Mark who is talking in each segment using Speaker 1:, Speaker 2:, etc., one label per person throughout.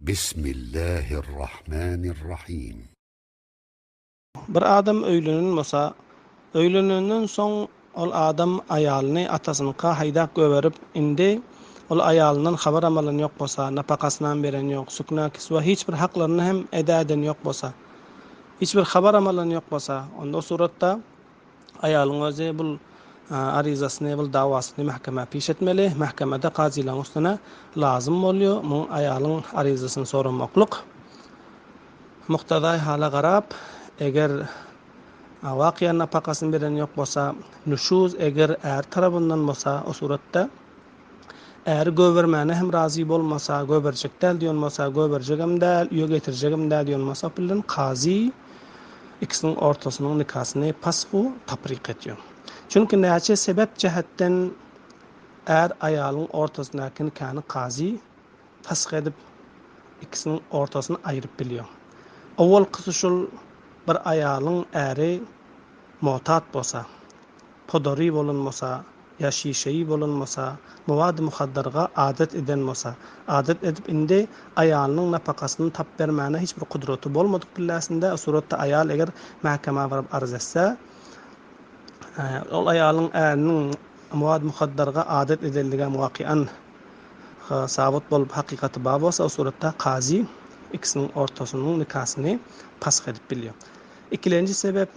Speaker 1: Bismillahirrahmanirrahim.
Speaker 2: Bir adam öýlenen bolsa, öýlenenden soň ol adam aýalyny atasynyňka haýdap göberip, indi ol aýalyndan habaram alan ýok bolsa, napakasynam beren ýok, sükna, kiswa hiç bir haklaryny hem eda eden ýok bolsa, hiç bir habaram alan ýok bolsa, onda o suratda Aýalyň özi bul arizasyny, bul dawasyny mähkemä piş etmeli. Mähkemede kazylaryň üstüne lazym bolýar muň aýalyň arizasyny soramaklyk. Muktazaý hala garap, eger wakyýa napakasyny beren ýok bolsa, nüşuz eger är tarabyndan bolsa, o suratda Äri göbermäne hem razy bolmasa, göberjek däl diýen bolsa, göberjegem däl, öýe getirjegem däl diýen bolsa, bilen kazy ikisiniň ortasynyň nikasyny pashu tapryk etýär. Çünki näçe sebäp jähetden är aýalyň ortasyndaky nikany kazy fash edip, ikisiniň ortasyny aýryp bilýär. Owalkysy şul bir aýalyň äri motat bolsa, podary bolan bolsa, ýa şişeýi bolan bolsa, mowady muhaddarga adat eden bolsa, adat edip indi aýalynyň napakasyny tapyp bermäne hiç bir gudraty bolmadyk pilläsinde, o suratda aýal eger mähkemä baryp arz etse, ol aýalyň äriniň mowady muhaddarga adat edenligem wakyan sabyt bolup hakykaty bar bolsa, o suratda kazy ikisiniň ortasynyň nikasyny pash edip bilýär. Ikilenji sebep,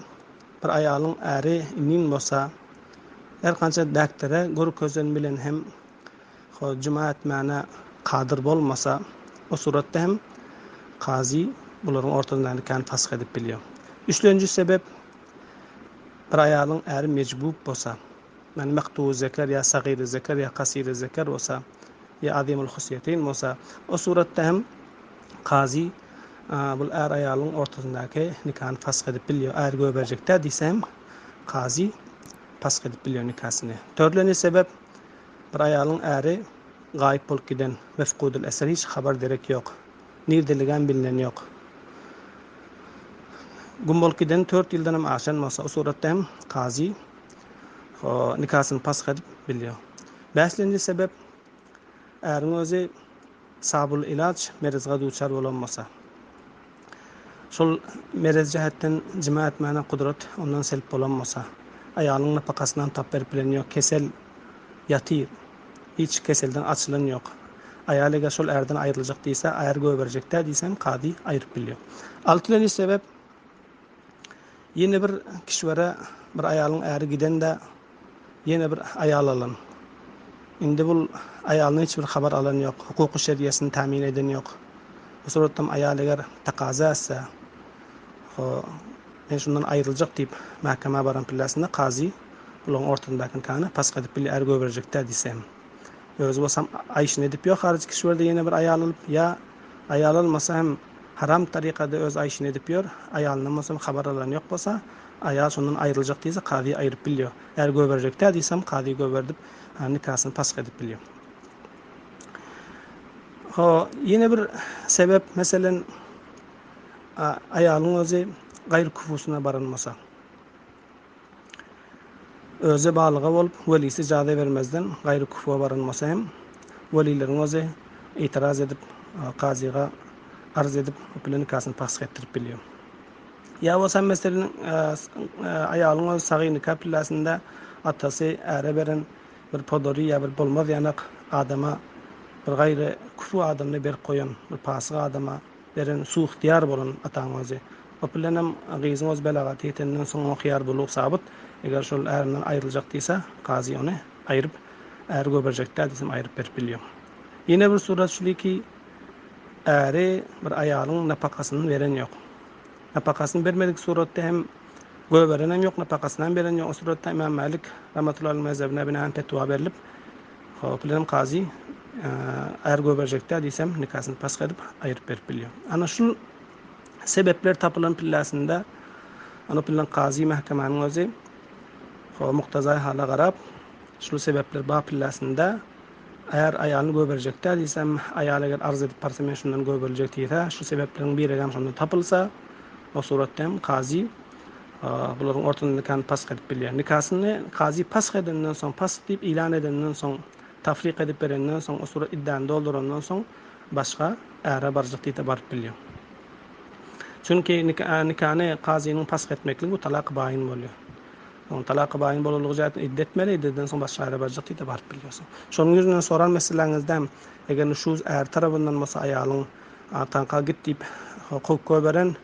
Speaker 2: bir aýalyň äri inin bolsa, Her kança däktere görkezen bilen hem juma etmäne kadyr bolmasa, o suratda hem kazy bularyň ortasynda nikany fash edip bilýär. Üçlenji sebep, bir aýalyň äri mejbub bolsa, ýagny mektuwy zeker ýa sagyry zeker ýa kasyry zeker bolsa, ýa azymul husyýeteýn bolsa, o suratda hem kazy bul är-aýalyň ortasyndaky nikany fash edip bilýär. Är göberjek däl diýse hem, Kazy pask edip bilýär nikasyny. Dördlenji sebep, bir aýalyň äri gaýyp bolup giden, mefkudul eser, hiç habar derek ýok. Nirdeligem bilinen ýok. Güm bolup giden tört ýyldanam aşan bolsa, o suratda hem kazy nikasyny pask edip bilýär. Bäşlenji sebep, äriň özi Sabul ilaç merezga duçar bolan bolsa. Şol merez jähetden jima etmäne gudrat ondan selp bolan bolsa. Aýalyň napakasynam tap berip bilen ýok, kesel ýatyr. Hiç keselden açylan ýok. Aýal eger şol ärden aýryljak diýse, är göberjekdä diýsem kazy aýryp bilýär. Altynjy sebep ýene bir kişwere bir aýalyň äri gidende Ýene bir aýal alan. Indi bul aýalyndan hiç bir habar alan ýok, hukuky şerýesini tämin eden ýok. Bu suratdam aýal eger takaza etse, ho, men şundan aýryljak diýip mähkemä baran pilläsinde kazy bularyň ortasyndaky nikany pask edip bilýär, är göberjek däl diýse hem. Özi bolsam aýşyny edip ýok haryjy kişwerde ýene bir aýal alyp, ýa aýal almasa hem haram tarykada öz aýşyny edip ýör, aýalyndan bolsam habar alan ýok bolsa, Aýal şondan aýryljak diýse, kazy aýryp bilýär. Är göberjek-dä diýsem, kazy göberdip, nikasyny pask edip bilýär. Ho, ýene bir sebep, meselen, aýalyň özi gaýry küfusyna baran bolsa, özi balyga bolup, welisi ijaza bermezden gaýry küfuwa baran bolsa hem, welileriň özi itiraz edip, kazyga arz edip, o bilen nikasyny pask etdirip bilýär. Ýa bolsa meselin aýalyň özi sagy nika pillasynda atasy äre beren bir podary ýa bir bolmaz ýanak adama bir gaýry küfü adamyna berip goýan bir pasyk adama beren suuhtyýar bolan ataň özi. O bilenem gyzyň özi belagata ýetenden soň oňa hyýar bulug sabyt eger şol ärinden aýryljak diýse kazy ony aýryp äri göberjek däl diýsem aýryp berip bilýär. Ýene bir surat şulyki äri bir aýalyň napakasyny beren ýok. Napakasyny bermedik suratda hem göberenem ýok, napakasyny hem beren ýok. O suratda Imam Mälik rahmetullahi aleyh mezhebine binaen fetwa berlip, hop bilen kazy är göberjekdä diýsem nikasyny pask edip aýryp berip bilýär. Ana şul sebepler tapylan pilläsinde ana bilen kazy mähekemäniň özi hop muktazaý hala garap şul sebepler bar pilläsinde Är aýalyny göberjek däl diýsem, aýal eger arz edip barsa men şundan göberiljek diýse, şu sebepleriň biregem şonda tapylsa, o suratda hem kazy bularyň ortasynda nikany pask edip bilýär. Nikasyny kazy pask edenden soň, pask diýip ilan edenden soň, tafryk edip berenden soň, o surat iddäni doldurandan soň. başga äre barjak diýse baryp bilýär. Çünki nikany kazynyň pask etmekligi bu talaky baýyn bolýar. Onuň talaky baýyn bolanlygy jähtden idde etmeli, iddeden soň başga äre barjak diýse baryp bilýärsiň. Şonuň ýüzünden soran meseleňizde eger nuşuz är tarapyndan bolsa aýalyň ataňka git diýip kowup goýberen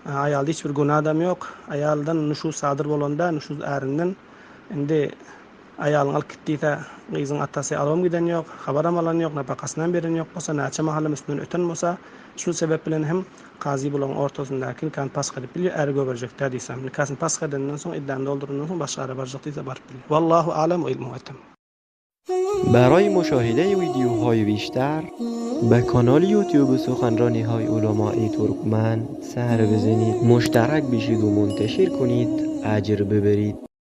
Speaker 2: aýalda hiç bir günadam ýok. Aýaldan nuşuz sadyr bolanda nuşuz ärinden indi Aýalyňy alyp git diýse, gyzyň atasy alybam giden ýok, habaram alan ýok, napakasynam beren ýok bolsa, näçe mahalam üstünden öten bolsa, şul sebäp bilen hem kazy bularyň ortasyndaky nikany pask edip bilýär, äri göberjek-dä diýsem, nikasyny pask edenden soň, iddäni doldurandan soň başga äre barjak diýse baryp bilýär. Wallahu alem we ilmuhu etem.
Speaker 3: برای مشاهده ویدیوهای بیشتر به کانال یوتیوب سخنرانی های علمای ترکمن سر بزنید مشترک بشید و منتشر کنید اجر ببرید.